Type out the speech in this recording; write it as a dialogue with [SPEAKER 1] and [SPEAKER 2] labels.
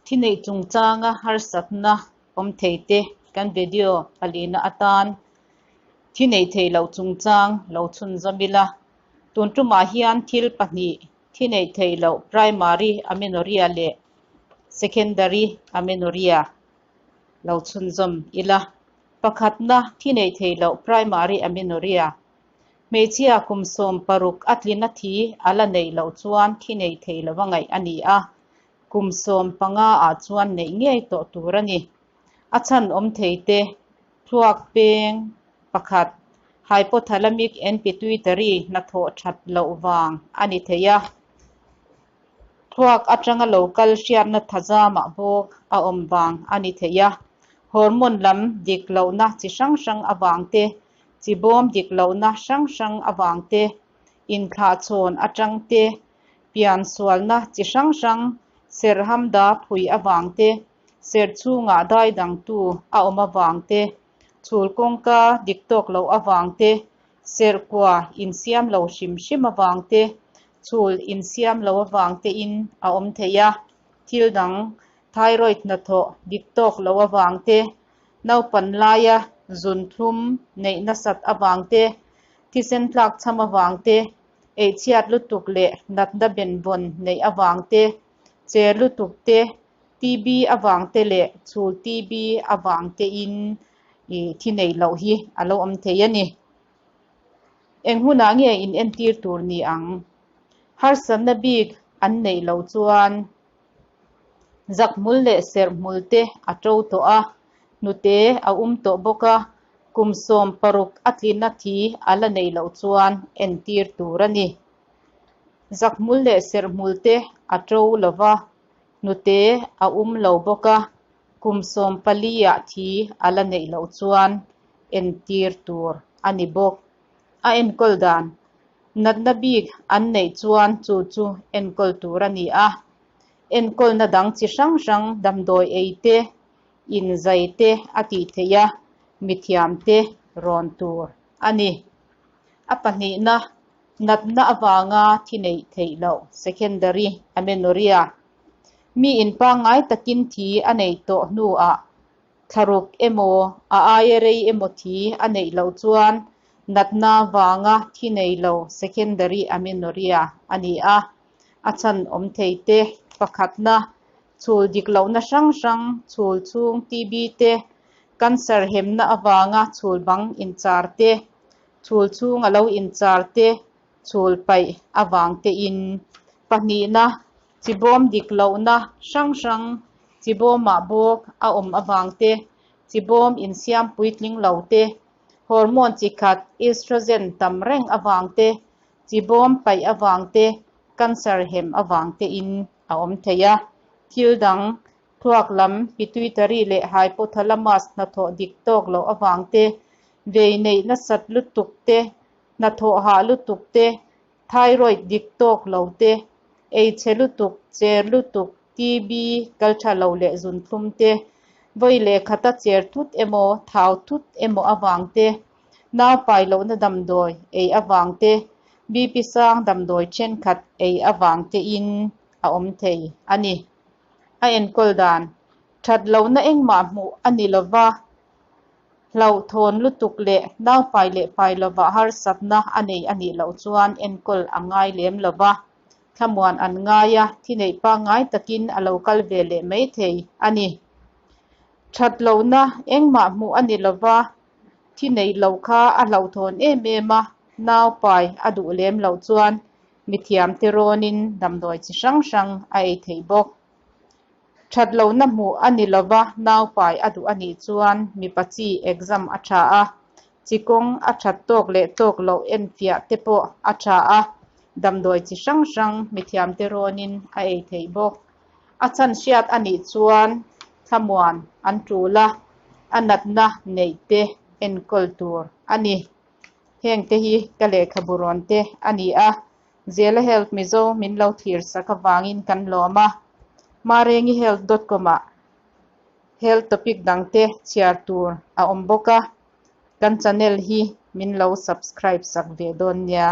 [SPEAKER 1] Thineih chungchanga harsatna awm thei te kan video palina atan thineih theih loh chungchang lo chhunzawm ila. Tun tumah hian thil pahnih thineih theih loh primary amenorrhea leh secondary amenorrhea lo chhunzawm ila. Pakhatna thineih theih loh primary amenorrhea Hmeichhia kum 16 a tlina thi a la neih loh chuan thi nei thei lova ngaih a ni a, kum 15 ah chuan neih ngei tawh tur a ni. A chhan awm thei te, thluak peng pakhat, hypothalamic and pituitary hnathawh that loh vang a ni thei a, thluak atanga lo kal hriatna thazamah bawk a awm vang a ni thei a, hormone lam dik lohna chi hrang hrang avang te, Chibawm dik lohna hrang hrang avang te, inthlahchhawn atang te, piansualna chi hrang hrang, serhamda phui avang te, ser chhungah dai dangtu a awm avang te, chhul kawngka dik tawk loh avang te, serhkua insiam lo hrim hrim avang te, chhul insiam lo avang tein a awm thei a, thil dang thyroid hnathawh dik tawk lo avang te, Naupan laia zunthlum neih nasat avang te, thisen tlak chham avang te, eichhiat lutuk leh natna benvawn neih avang te, cher lutuk te, TB avang te leh chhul TB avang tein i thi neih loh hi a lo awm thei a ni. Eng hunah nge inentir tur ni ang? Harsatna bik an neih loh chuan Zakhmul leh serhmul te a to tawh a, hnute a um tawh bawk a, kum 16 a tlina thi a la neih loh chuan entir tur a ni. Zakhmul leh serhmul te a to lo va, hnute a um lo bawk a, kum 14 ah thi a la neih loh chuan entir tur a ni bawk. A enkawl dan, Natna bik an neih chuan chu chu enkawl tur a ni a. Enkawlna dang chi hrang hrang damdawi ei te, inzai te a tih theih a, mithiam te rawn tur a ni. A pahnihna, natna avanga thi neih theih loh, secondary amenorrhea, mi inpangngai takin thi a neih tawh hnuah Thlaruk emaw, a aia rei emaw thi a neih loh chuan natna vanga thi nei lo secondary amenorrhea a ni a. A chhan awm thei te, pakhatna, chhul dik lohna hrang hrang, chhul chhung TB te, cancer hemna avanga chhul bang inchar te, chhul chhung a lo inchar te, chhul paih avang tein. Pahnihna, chibawm dik lohna hrang hrang, chibawmah bawk a awm avang te, chibawm insiam puitling lo te, hormone chi khat estrogen tam reng avang te, chibawm paih avang te, cancer hem avang tein a awm thei a. Thil dang, thluak lam, pituitary leh hypothalamus hnathawh dik tawk loh avang te, vei neih nasat lutuk te, Hnathawh hah lutuk te, thyroid dik tawk lo te, ei chhe lutuk, cher lutuk, TB, kal tha lo leh zunthlum te, vawi leh khata cher thut emaw, thau thut emaw avang te, nau pai lohna damdawi ei avang te, BP sang damdawi thenkhat ei avang tein a awm thei a ni. A enkawl dan that lohna engmah hmuh a ni lova. Hlauhthawn lutuk leh naupai leh pai lovah harsatna a nei a nih loh chuan enkawl a ngai lem lo va, thlamuan an ngai a, thineih pangngai takin a lo kal ve leh mai thei a ni. That lohna engmah hmuh a ni lo va, thineih loh kha a hlauhthawn em em a, naupai a duh lem loh chuan mithiamte rawnin damdawi chi hrang hrang a ei thei bawk. That lohna hmuh a ni lova, naupai a duh a nih chuan mipa chi exam a tha a, chi kawng a that tawk leh tawk loh enfiah te pawh a tha a, damdawi chi hrang hrang mithiamte rawnin a ei thei bawk. A chhan hriat a nih chuan thlamuan an tul a, a natna neih te enkawl tur a ni. Heng te hi ka lehkhabu rawn te a ni a, Zela Health Mizo min lo thlir sak avangin kan lawm a, Marengihealth dot com ah health topic dangte chhiar tur a awm bawk a, kan channel hi min lo subscribe sak ve dawn nia.